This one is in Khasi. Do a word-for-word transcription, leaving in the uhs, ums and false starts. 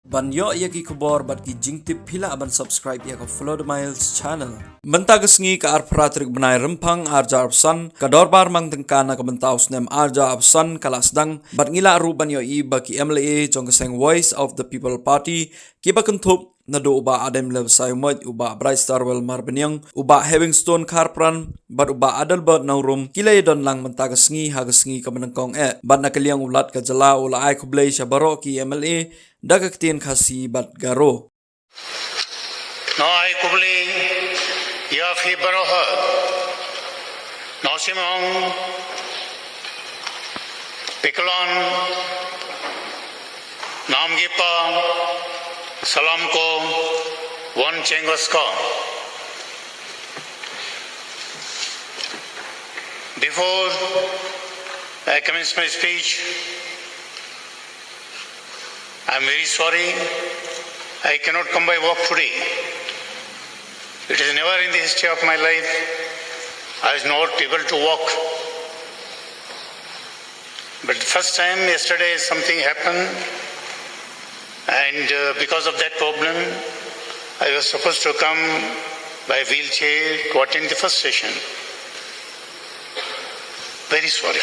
Ban ïoh ïa ki khubor bad ki jingtip phi lah ban subscribe ïa ka Follow the Miles channel. Mynta ka sngi ka arphew phra tarik bnai Rymphang arhajar arphew san, ka dorbar mang tyngka na ka bynta u snem arhajar arphew san ka la sdang bad ngi lah ruh ban ïohi ba ki M L A jong ka seng Voice of the People Party kiba kynthup naduh u Bah Ardent Miller Basaiawmoit, u Bah Brightstarwell Marbaniang, u Bah Heavingstone Kharpran bad u Bah Adelbert Nongrum ki la ïadon lang mynta ka sngi ha ka sngi kaba nyngkong eh. Bad na ka liang u Lat ka jylla u la ai khublei sha baroh ki M L A da ka ktien Khasi bad Garo. Nga ai khublei ïa phi baroh ha Nongshim Ong, Piklon, Namgipa, Salam Ko, Wan Chengaska. Before I commence my speech, I'm very sorry. I cannot come by walk today. It is never in the history of my life I was not able to walk. But the first time yesterday something happened, and uh, because of that problem, I was supposed to come by wheelchair to attend the first session. Very sorry.